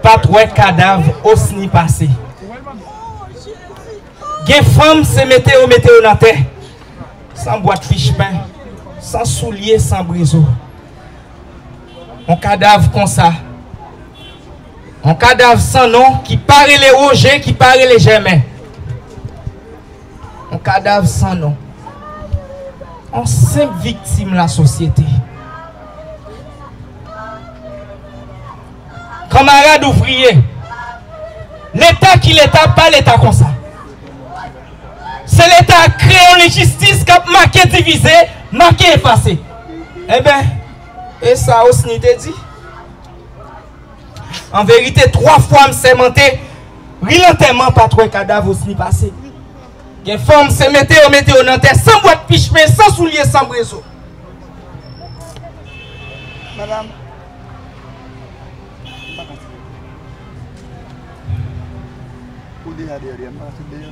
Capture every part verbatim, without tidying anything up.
pa t wè kadav Osni pase. Gen fanm, se mete yo mete yo nan tè, san bwat fichpen, san soulye, san brezo. On kadav konsa, on kadav san non ki pa rele Woje, ki pa rele Jèmen. On kadav san non. On senp viktim lasosyete. Kanmarad ouvriye, Leta ki Leta, pa Leta konsa. Se Leta a kreye yon lenjistis k ap make divize, make efase. Enben, e sa Osni te di. An verite, twa fwa m sèmante, ri lantèman pa t wè kadav Osni pase. Gen fanm, se mete yo mete yo nan tè, san bwat fichpen, san soulye, san brezo. Madanm, m pa ka site. Ou deja deyò, deyò, m pa ka site deyò.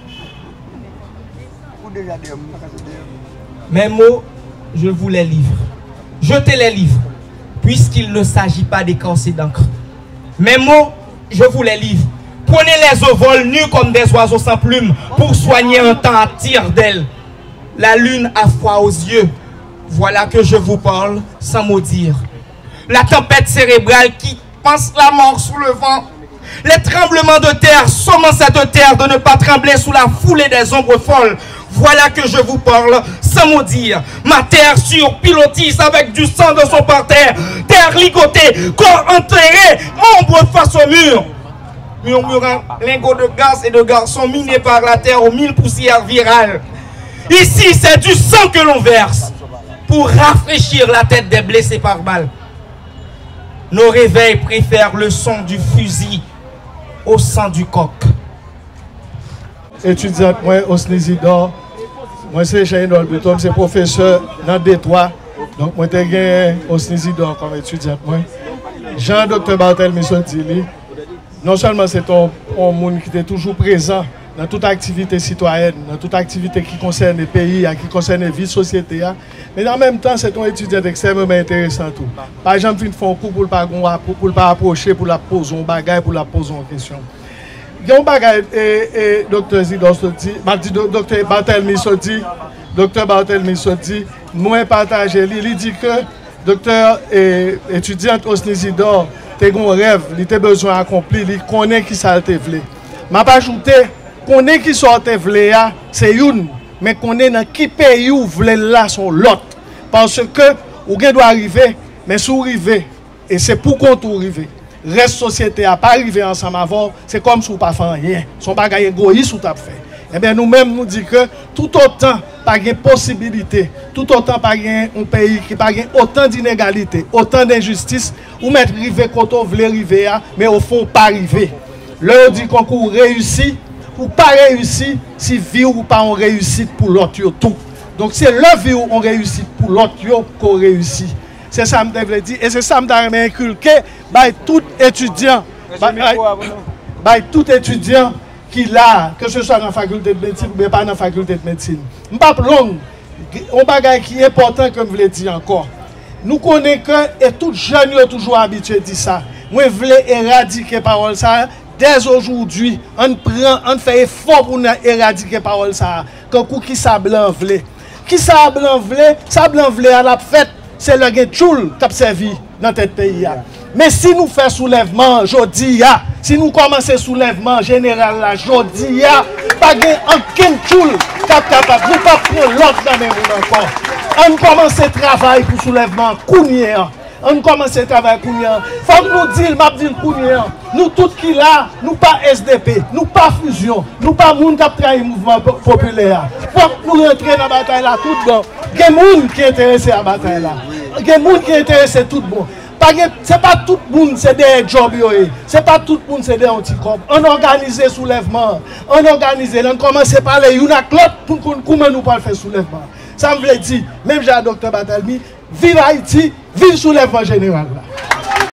Ou deja deyò, m pa ka site deyò. Mes mots, je vous les livre. Je te les livre, puisqu'il ne s'agit pas d'écorcer d'encre. Mes mots, je vous les livre. Prenez-les au vol, nus comme des oiseaux sans plumes, pour soigner un temps à tire-d'aile. La lune a froid aux yeux. Voilà que je vous parle sans mot dire. La tempête cérébrale qui pense la mort sous le vent. Les tremblements de terre sommant cette terre de ne pas trembler sous la foulée des ombres folles. Voilà que je vous parle sans mot dire. Ma terre surpilotise avec du sang de son parterre. Terre ligotée, corps enterré, ombre face au mur. Murmurant, lingots de gaz et de garçons minés par la terre aux mille poussières virales. Ici, c'est du sang que l'on verse pour rafraîchir la tête des blessés par balle. Nos réveils préfèrent le son du fusil au sang du coq. Etidyant mwen, Osni Zidor, mwen se Jean Enold Buteau, m se pwofesè nan D twa. Donk, mwen te gen Osni Zidor kòm etidyant mwen. Jan Doktè Barthélemy sot di li, non sèlman se te yon, yon moun ki te toujou prezan nan tout aktivite sitwayèn, nan tout aktivite ki konsène peyi a, ki konsène vi sosyete a, men an menm tan, se te yon etidyant ekstrèmeman enteresan tou. Pa janm fin fè yon kou pou l pa gen yon apwo-, pou l pa apwoche, pou l ap poze yon bagay, pou l ap poze yon kesyon. Gen yon bagay, e, e, Doktè Zidor sot di, m ap di, do-, Doktè Barthélemy sot di, Doktè Barthélemy sot di, mwen pataje li, li di ke Doktè, e, etidyant Osni Zidor te gen yon rèv, li te bezwen akonpli, li konnen ki sa l te vle. M ap ajoute, konnen ki sa w te vle a, se youn, men konnen nan ki peyi w vle l la, se yon lòt. Paske ou gen dwa rive, men si w rive, e se pou kont ou rive. Rès sosyete a pa rive ansanm avè w, se kòmsi w pa fè anyen. Se yon bagay egoyis ou t ap fè. Ebyen, nou menm, nou di ke toutotan pa gen posibilite, toutotan pa gen yon peyi ki pa gen otan d inegalite, otan d enjistis, ou mèt rive kote w vle rive a, men ofon w pa rive. Lè yo di konkou reyisi, ou pa reyisi si vi w pa yon reyisit pou lòt yo tou. Donk, se lè vi w yon reyisit pou lòt yo ke w reyisi. Se sa m te vle di, e se sa m ta renmen enkilke bay tout etidyan, bay, bay, bay tout etidyan ki la, ke se swa nan fakilte de medsin oubyen pa nan fakilte de medsin. M p ap long, yon bagay ki enpòtan ke m vle di ankò. Nou konnen ke, e tout jèn yo toujou abitye di sa, mwen vle eradike pawòl sa a, dès aujourd'hui, ann pran, ann fè efò pou n eradike pawòl sa a. Kankou kisa blan vle. Kisa blan vle? Sa blan vle a l ap fèt, se lè gen tchoul k ap sèvi nan tèt peyi a. Men si nou fè soulèvman an jodi a, si nou kòmanse soulèvman jeneral la jodi a, pa gen ankenn tchoul k ap kapab, nou p ap pran lòd nan men moun ankò. Ann kòmanse travay pou soulèvman an kounye a. Ann kòmanse travay kounye a. Fòk nou di l, m ap di l kounye a. Nou tout ki la, nou pa S D P, nou pa Fusion, nou pa moun k ap trayi mouvman po-, popilè a. Fòk nou rantre nan batay la tout bon. Gen moun ki enterese a batay la. Gen moun ki enterese tout bon. Pa gen, se pa tout moun se dèyè djòb yo ye. Se pa tout moun se dèyè yon ti kòb. Ann òganize soulèvman an. Ann òganize l. Ann kòmanse pale youn ak lòt pou n konn kouman nou pral fè soulèvman an. Sa m vle di, menm jan a Doktè Barthélemy, viv Ayiti, viv soulèvman jeneral la.